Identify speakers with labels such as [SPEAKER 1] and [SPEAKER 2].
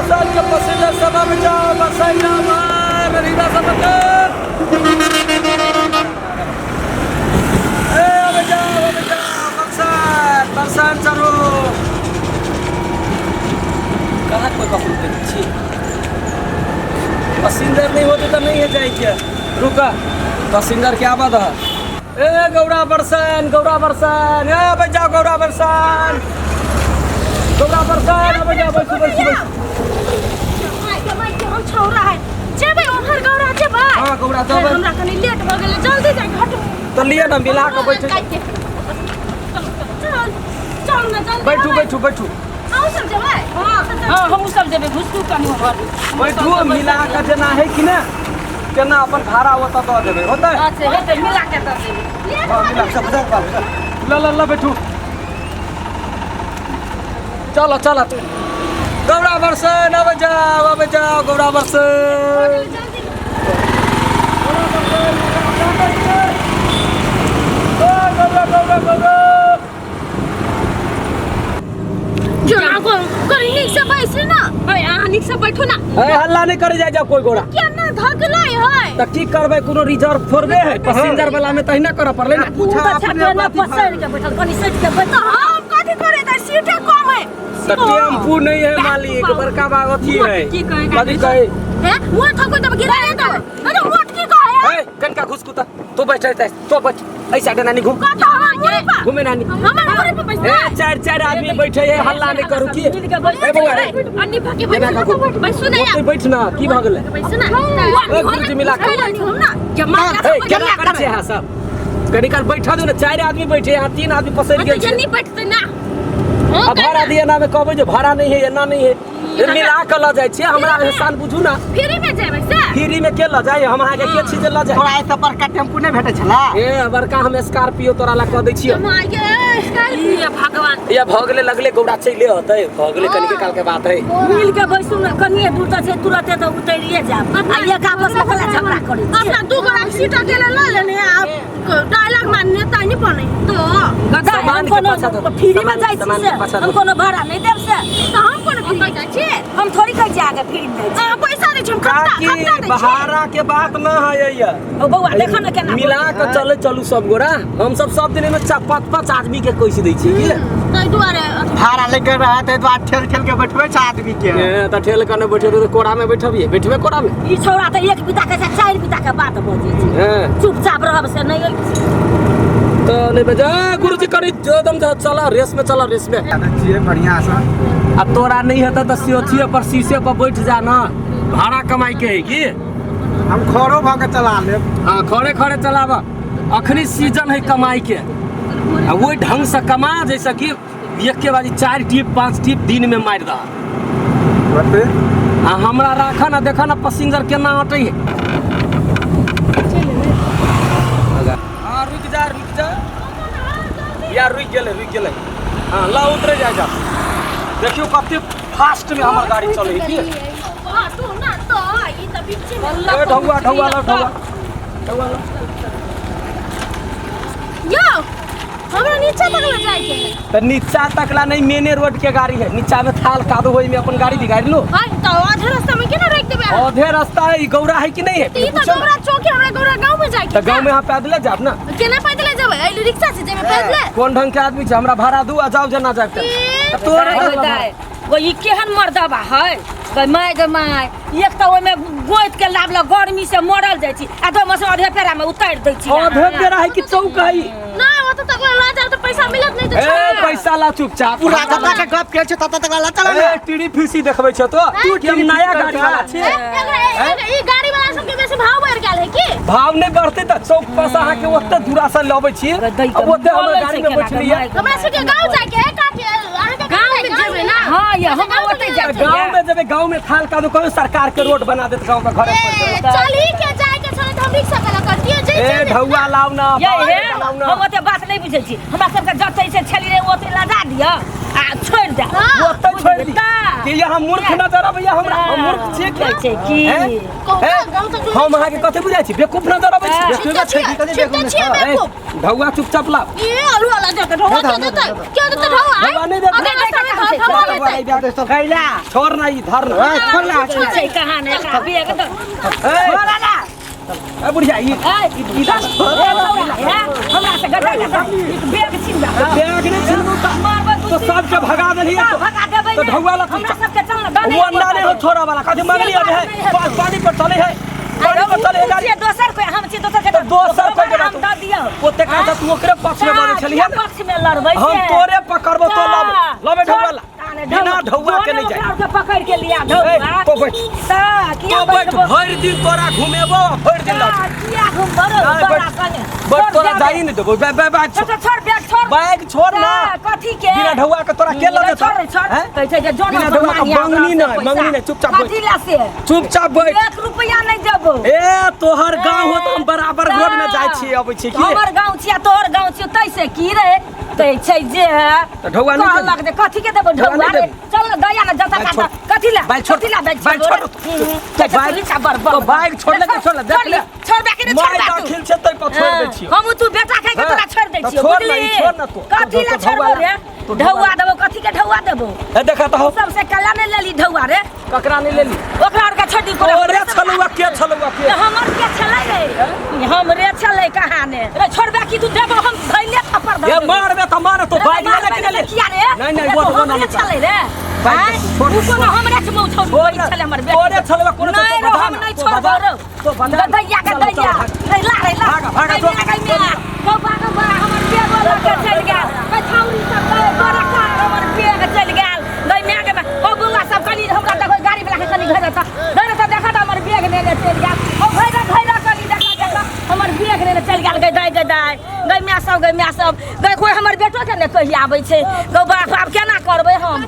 [SPEAKER 1] बरसात के पसिंजर सब आबि जाओ बरसात रीता सब ए आबि जाओ आबि जाओ बरसात बरसात चढ़ो। कहाँ कोई ककरो देखै छी? पसिंजर नहीं होते तो नहीं है जाए के। रुका, पसिंजर के आवा दह। ए गौरा बरसान, गौरा बरसान, ए आबि जाओ गौरा बरसान, गौरा बरसान आबि जाओ। बैसू बैसू बैसू।
[SPEAKER 2] माय के हम छौरा है, जेबै ओम्हर गौरा जेबै?
[SPEAKER 1] हाँ गौरा जेबै।
[SPEAKER 2] हमरा कनी लेट भऽ गेलै, जल्दी जाय हटू।
[SPEAKER 1] तऽ लिअ ने, मिला कऽ बैठू।
[SPEAKER 2] चल चल ने जल्दी।
[SPEAKER 1] बैठू बैठू बैठू।
[SPEAKER 2] अहूँ सब जेबै?
[SPEAKER 3] हाँ हाँ, हमहूँ सब जेबै, घुसकू कनी ओम्हर।
[SPEAKER 1] बैठू, मिला कऽ जेना है कि ने तेना अपन भाड़ा ओतऽ दऽ देबै, होतै?
[SPEAKER 3] अच्छा हेतै, मिला के दऽ देबै।
[SPEAKER 1] हाँ, मिला कऽ ल ल ल बैठू। चलो चलो गौरा बरसन आबै जाओ आबै जाओ गौरा बरसन। गौरा गौरा गौरा।
[SPEAKER 2] केना कनी नीक से बैसू ना।
[SPEAKER 3] है, अहाँ नीक से बैठू ना।
[SPEAKER 1] ए हल्ला नहीं करे जाय जाओ कोई गोरा।
[SPEAKER 2] केना धकलै है?
[SPEAKER 1] तऽ की करबै, कोनो रिजर्व थोड़बे है? पैसेंजर वाला में तहिना करऽ पड़लै ने।
[SPEAKER 4] उ तऽ छात्र ना पसरि के बैठल, कनी सटि के बैठल।
[SPEAKER 2] हम कथी करे? तऽ सीटे कम है।
[SPEAKER 1] तऽ टेम्पू नहीं है मालिक, बड़का बाग अथी है।
[SPEAKER 3] की कहे?
[SPEAKER 1] कथी कहे?
[SPEAKER 2] हैं मोट थको तब गिरा दे तो अरे मोट की कहे?
[SPEAKER 1] ए कनका घुसकू तऽ तो बैठ रहता, तो बैठ ऐसा डे नानी घूम।
[SPEAKER 2] कत हमर मुड़ी पर
[SPEAKER 1] घूमे नानी।
[SPEAKER 2] हमर मुड़ी पर बैठ।
[SPEAKER 1] ए चार चार आदमी बैठे है, हल्ला नहीं करू की। ए बौआ रे,
[SPEAKER 3] अन्नी भागे।
[SPEAKER 1] एना
[SPEAKER 3] बैठू
[SPEAKER 1] काकू।
[SPEAKER 3] बैसू ना।
[SPEAKER 1] ओतै बैठ ना, की भऽ गेलै?
[SPEAKER 2] बैसू ना।
[SPEAKER 1] ए गुरुजी मिला के।
[SPEAKER 2] हम ना
[SPEAKER 1] ए केना करै छै अहाँ सब? कनी काल बैठा दू ने। चारि आदमी बैठे, यहाँ तीन आदमी पसरि गेल छै।
[SPEAKER 2] जल्दी बैठते ना।
[SPEAKER 1] आ भाड़ा दिए ना में कहबै जे भाड़ा नहीं है, एना नहीं है। मिला कऽ लऽ जाइ छियै, हमरा एहसान बुझू ना।
[SPEAKER 2] फ्री में जेबै से?
[SPEAKER 1] फ्री में के लऽ जाइ? हम अहाँके के छी जे लऽ जाइ?
[SPEAKER 5] तोरा एतऽ बड़का टेम्पू नहि भेटै छला?
[SPEAKER 1] ए बड़का हम स्कॉर्पियो तोरा ला कऽ दै छियौ।
[SPEAKER 3] हे भगवान,
[SPEAKER 1] या भऽ गेलै, लगले गौरा चलि होतै, भऽ गेलै, कनिके काल के बात है।
[SPEAKER 4] मिल के बैसू ने, कनिए दूर तऽ छै, तुरते तऽ उतरिए जायब। आ एक आपस में कला झगड़ा करै छियै?
[SPEAKER 2] अपना दू गोरा के सीट अकेले लऽ लेने आ डायलॉग मारने ताई नहीं बने तो।
[SPEAKER 4] गधा,
[SPEAKER 1] सामान
[SPEAKER 4] हम
[SPEAKER 1] के
[SPEAKER 4] कोनो
[SPEAKER 1] पाछा दो।
[SPEAKER 4] फ्री में
[SPEAKER 1] सामान-
[SPEAKER 4] जाइ छी
[SPEAKER 1] सामान
[SPEAKER 4] से
[SPEAKER 1] के पाछा
[SPEAKER 4] हम
[SPEAKER 1] दो।
[SPEAKER 4] कोनो भाड़ा नहि देब से।
[SPEAKER 2] तऽ हम कोनो फ्री में जाइ छी?
[SPEAKER 4] हम थोड़ी कहै छी आगे फ्री में जाइ छी।
[SPEAKER 2] अहाँ पैसा दै छी, हम खपता
[SPEAKER 1] काकी
[SPEAKER 2] खपता दै छी।
[SPEAKER 1] भाड़ा के बात न है ये।
[SPEAKER 4] ओ बौआ, देखो ने केना
[SPEAKER 1] मिला कऽ चले चलू सब गोरा। हम सब सब दिन एहिमे पाँच पाँच आदमी के कैसे दै छियै की?
[SPEAKER 2] ताहि दुआरे
[SPEAKER 5] भाड़ा लेके रहै ताहि दुआरे ठेल ठेल के बैठबै छै आदमी के।
[SPEAKER 1] ए, तऽ ठेल कऽ नहि बैठे तऽ कोरा में बैठबियै, बैठबै कोरा में।
[SPEAKER 4] ई छौड़ा तऽ एक बीता के चारि बीता के बात बजै छै।
[SPEAKER 1] हैं
[SPEAKER 4] चुपचाप रहब से नहि अछि।
[SPEAKER 1] तऽ नहि बजे गुरुजी, कनि एकदम चला रेस में, चला रेस में।
[SPEAKER 5] छियै बढ़िआँ सँ।
[SPEAKER 1] आ तोरा नहीं हेतै तऽ अथिए पर शीशे पर बैठ जा ना, भाड़ा कमाई के है की?
[SPEAKER 5] हम खड़ो भऽ के चला लेब।
[SPEAKER 1] हाँ, खड़े खड़े चलाब। अखनी सीजन है कमाई के, आ ओहि ढंग से कमा जैसे कि एक के बारी 4 टीप 5 टीप दिन में मारि दह।
[SPEAKER 5] बते
[SPEAKER 1] आ हमरा राख ना, देख ना पैसेंजर केना अटै है। हाँ रुक जा रुक जा यार, रुक गेलै रुक गेलै। हाँ ला उतरे जा जा। देखियौ कते फास्ट में हमर गाड़ी चलै है की।
[SPEAKER 2] हटू ना तऽ ई तऽ बीचे में।
[SPEAKER 1] ए ढौआ ढौआ ला, ढौआ ढौआ ला।
[SPEAKER 2] यौ, हमरा नीचे तक ले जाए के है।
[SPEAKER 1] तऽ नीचा तक ला नहीं, मेने रोड के गाड़ी है, नीचा में थाल कादो होई में अपन गाड़ी बिगाड़ लो।
[SPEAKER 2] हाय, तऽ आधे रास्ता में केना रोकि देबै अहाँ?
[SPEAKER 1] आधे रास्ता है ई गौरा है कि नहीं है?
[SPEAKER 2] तऽ ई तऽ गौरा चौक है, हमरा गौरा गाँव में जाए के।
[SPEAKER 1] तऽ गाँव में अहाँ पैदले जायब ना?
[SPEAKER 2] केना पैदले जेबै? एहि रिक्शा से जेबै पैदले?
[SPEAKER 1] कोन ढंग के आदमी छै? हमरा भाड़ा दू आ जाउ जेना जायब तऽ।
[SPEAKER 2] ई
[SPEAKER 1] तोरा
[SPEAKER 3] दाइ, दाइ, गो ई केहन मर्दबा है गै my, गै my. एक तऽ ओहिमे गोति के लाबलक, गर्मी से मरल जाइ छी आ दोमर से आधे पेड़ा में उतारि दै छी।
[SPEAKER 1] आधे पेड़ा है कि चौक है?
[SPEAKER 2] नहि, ओतऽ तक लऽ जायब तऽ पैसा मिलत नहि तऽ
[SPEAKER 1] ए
[SPEAKER 2] छोड़ि।
[SPEAKER 1] पैसा ला चुपचाप।
[SPEAKER 5] पूरा जतऽ के गप के छै ततऽ तक ला चल
[SPEAKER 1] ए
[SPEAKER 5] ने।
[SPEAKER 1] टीडी फीसी देखबै छै तो तू कि हम नया गाड़ी वाला छी।
[SPEAKER 2] ए, ई गाड़ी वाला सबके बेसी भाव बढ़ि गेल है की?
[SPEAKER 1] भाव नहि बढ़तै तऽ चौक पर से अहाँके ओते दूरा से लबै छी
[SPEAKER 4] दै के
[SPEAKER 1] आ ओते हमर
[SPEAKER 3] बोलै
[SPEAKER 1] गाड़ी
[SPEAKER 3] छै
[SPEAKER 1] में
[SPEAKER 3] केना
[SPEAKER 1] बैठलियै।
[SPEAKER 3] के
[SPEAKER 2] हमरा सबके गाँव जाए के है काकी, अहाँके
[SPEAKER 3] गाँव
[SPEAKER 2] गाँव जेबै ना?
[SPEAKER 3] हाँ ये हम ओतै जाइ
[SPEAKER 1] तऽ गाँव में जेबै, गाँव में थाल कादो कहियो सरकार के रोड बना देत गाँव के घरे पर।
[SPEAKER 2] ए, चलही के जाए के छलै तऽ हम रिक्शा वाला करतियै जे
[SPEAKER 1] ए
[SPEAKER 2] जे
[SPEAKER 1] ढौआ लाउ ना,
[SPEAKER 3] ये हे।
[SPEAKER 1] लाउ ना।
[SPEAKER 3] हम ओते बात नहि बुझै छी। हमरा सबके जतै से छली रे ओते लजा दिअ आ छोड़ि दे।
[SPEAKER 1] ओतै छोड़ि दी कि यहाँ मूर्ख नजर अबैया हमरा? हम मूर्ख छियै की?
[SPEAKER 3] कहै छै की?
[SPEAKER 1] हैं? हैं? हम अहाँके कथी बुझाइ छी? बेवकूफ नजर अबै छी?
[SPEAKER 5] बेवकूफ छै की? कथी
[SPEAKER 2] चिंता
[SPEAKER 5] बेवकूफ
[SPEAKER 2] छियै
[SPEAKER 5] छै?
[SPEAKER 2] बेवकूफ।
[SPEAKER 1] ढौआ चुपचाप लाव।
[SPEAKER 2] ए आलू वाला देते ढौआ के देते के देते ढौआ?
[SPEAKER 1] ढौआ नहि देतै।
[SPEAKER 2] अगर रास्ता में ढौआ लेतै।
[SPEAKER 5] कैला
[SPEAKER 1] छोड़ ना ई धर ना।
[SPEAKER 5] छोड़ ना।
[SPEAKER 3] छै कहाँ ने एकरा बेग दऽ।
[SPEAKER 1] ए
[SPEAKER 3] छोड़ ना।
[SPEAKER 1] ए बुढ़िया ई
[SPEAKER 3] ए,
[SPEAKER 1] ई
[SPEAKER 3] ए, छौड़ा, हे, हमरा से गड्ढा गड्ढा ई बेग छीन ले।
[SPEAKER 1] बैग नहि छिनबू तऽ
[SPEAKER 3] मारबै
[SPEAKER 1] तो सबके भगा देलही।
[SPEAKER 3] हाँ, भगा देबै
[SPEAKER 1] तो
[SPEAKER 3] ने।
[SPEAKER 1] ढौआ ला
[SPEAKER 3] हमरा सबके चल ना,
[SPEAKER 1] वो अंडा नहीं हो छोड़ा वाला कथी मंगली
[SPEAKER 3] से
[SPEAKER 1] है
[SPEAKER 3] बात नहीं है।
[SPEAKER 1] पानी पर चले है, पानी पर चले है गाड़ी।
[SPEAKER 3] छियै दोसर कोई, हम छियै दोसर के।
[SPEAKER 1] तो दोसर कोई के
[SPEAKER 3] हम
[SPEAKER 1] बात।
[SPEAKER 3] दऽ दियौ।
[SPEAKER 1] ओते काज तू ओकरे पक्ष में बजै छलियै ने।
[SPEAKER 3] पक्ष में लड़बै
[SPEAKER 1] हम
[SPEAKER 3] से।
[SPEAKER 1] तोरे पकड़बो तो लब लबे ढौआ ला। बिना ढौआ के नहीं जाए।
[SPEAKER 3] ओकरा के पकड़ के लिया ढौआ।
[SPEAKER 1] ए, तो बैठ।
[SPEAKER 3] तऽ किया
[SPEAKER 1] तो बैठ,
[SPEAKER 3] बैठबो?
[SPEAKER 1] भरि दिन तोरा घुमेबो आ भरि दिन लऽ
[SPEAKER 3] तऽ किया घुमबो रे?
[SPEAKER 1] नहीं,
[SPEAKER 3] तोरा
[SPEAKER 1] बैठ।
[SPEAKER 3] संगे।
[SPEAKER 1] बैठ,
[SPEAKER 3] छोड़
[SPEAKER 1] तोरा
[SPEAKER 3] जाबे।
[SPEAKER 1] जाइ नहीं देबो। बै बै बैग
[SPEAKER 3] छोड़, छोड़, बैग छोड़।
[SPEAKER 1] बैग छोड़ ना।
[SPEAKER 3] तऽ कथी के?
[SPEAKER 1] बिना ढौआ के तोरा के लऽ जेतौ?
[SPEAKER 3] छोड़, छोड़।
[SPEAKER 1] हैं?
[SPEAKER 3] कहै छै जे जौन
[SPEAKER 1] बिना
[SPEAKER 3] अपन
[SPEAKER 1] ढौआ के
[SPEAKER 3] मानिया
[SPEAKER 1] मंगनी
[SPEAKER 3] ओकरा से
[SPEAKER 1] नहि,
[SPEAKER 3] पैसा।
[SPEAKER 1] मंगनी नहि, चुपचाप बैठ।
[SPEAKER 3] कथी ला से?
[SPEAKER 1] चुपचाप बैठ।
[SPEAKER 3] एक रुपया नहीं देबो।
[SPEAKER 1] ए तोहर गाँव हो तऽ हम बराबर रोड में जाइ छी अबै छी की?
[SPEAKER 3] हमर गाँव छियै तोहर गाँव छियै तैसे की रे? कहै छै जे
[SPEAKER 1] तऽ ढौआ नहि
[SPEAKER 3] कहलक
[SPEAKER 1] देबही?
[SPEAKER 3] जे कथी के देबो
[SPEAKER 1] ढौआ
[SPEAKER 3] ढौआ
[SPEAKER 1] नहि
[SPEAKER 3] रे?
[SPEAKER 1] देबही?
[SPEAKER 3] चल ने दया ने जता
[SPEAKER 1] बाइक
[SPEAKER 3] काटा।
[SPEAKER 1] छोड़।
[SPEAKER 3] कथी ला?
[SPEAKER 1] बाइक छोड़।
[SPEAKER 3] कथी ला बैग
[SPEAKER 1] बाइक
[SPEAKER 3] छोड़बो
[SPEAKER 1] छोड़।
[SPEAKER 3] रे?
[SPEAKER 1] तो
[SPEAKER 3] कहै छै
[SPEAKER 1] बाइक
[SPEAKER 3] तू नीचा बर बर।
[SPEAKER 1] तो बाइक छोड़ ले के छोड़ ले, देख ले।
[SPEAKER 3] छोड़ बे कि नहीं
[SPEAKER 1] माय
[SPEAKER 3] छोड़बे तू?
[SPEAKER 1] दाखिल छै तै पर छोड़ दै छियौ।
[SPEAKER 3] हम तू बेटा खाइ के
[SPEAKER 1] हाँ।
[SPEAKER 3] तोरा छोड़ दै
[SPEAKER 1] तऽ
[SPEAKER 3] छियौ,
[SPEAKER 1] छोड़ ना,
[SPEAKER 3] बुझली?
[SPEAKER 1] ई छोड़ ना तू।
[SPEAKER 3] कथी ला
[SPEAKER 1] तो
[SPEAKER 3] छोड़बो
[SPEAKER 1] ढौआ
[SPEAKER 3] रे?
[SPEAKER 1] ला। तो ढौआ
[SPEAKER 3] ढौआ देबो? कथी के ढौआ देबो?
[SPEAKER 1] ए देखा तऽ हो।
[SPEAKER 3] सबसे कला नहीं लेली ढौआ रे।
[SPEAKER 1] ककरा नहीं लेली?
[SPEAKER 3] ओकरा और के छोड़ दी कोरा।
[SPEAKER 1] तोरे छलुआ के छलुआ के?
[SPEAKER 3] तऽ हमर के छलै रे? हमरे छलै कहाँ ने रे? छोड़बे की तू देबो? हम धैले थप्पड़ धऽ
[SPEAKER 1] ए
[SPEAKER 3] देबो।
[SPEAKER 1] मारबे तऽ मार तो
[SPEAKER 3] रे,
[SPEAKER 1] बाइक ले
[SPEAKER 3] मारबै
[SPEAKER 1] ले के
[SPEAKER 3] ने
[SPEAKER 1] ले।
[SPEAKER 3] किया रे?
[SPEAKER 1] नहीं नहीं
[SPEAKER 3] रे,
[SPEAKER 1] वो
[SPEAKER 3] तो
[SPEAKER 1] वो ना
[SPEAKER 3] हमरे छलै रे।
[SPEAKER 1] बाइक
[SPEAKER 3] आँय?
[SPEAKER 1] छोड़,
[SPEAKER 3] उ कोनो हमरे से मुँह छोड़
[SPEAKER 1] छोड़ ना।
[SPEAKER 3] छलै हमर बेटी।
[SPEAKER 1] तोरे छलुआ कोनो
[SPEAKER 3] नहीं रो, हम नहीं छोड़बो रो।
[SPEAKER 1] तो बता।
[SPEAKER 3] गदैया
[SPEAKER 1] चल, चल,
[SPEAKER 3] गदैया।
[SPEAKER 1] भाग।
[SPEAKER 3] रे ला रे ला।
[SPEAKER 1] भागा, भागा,
[SPEAKER 3] गै
[SPEAKER 1] जो।
[SPEAKER 3] मिया, गै मिया। गौ बा, गौ बा, हमर बेगो लऽ के चलि गेल। गै छौरी सब गै, बड़ा कार हमर बेग चलि गेल। गै माय गे माय। ओ बौआ सब कनी हमरा देखो, गाड़ी वला के कनी घरे तऽ घरे तऽ देखऽ तऽ हमर बेग नेने चलि गेल। ओ घरे घरे कनी देखऽ देखऽ हमर बेग नेने चलि गेल। गै दाइ गै दाइ गै माय सब गै माय सब गै, कोइ हमर बेटो के ने कहि आबै छै। गौ बाप, आब केना करबै हम?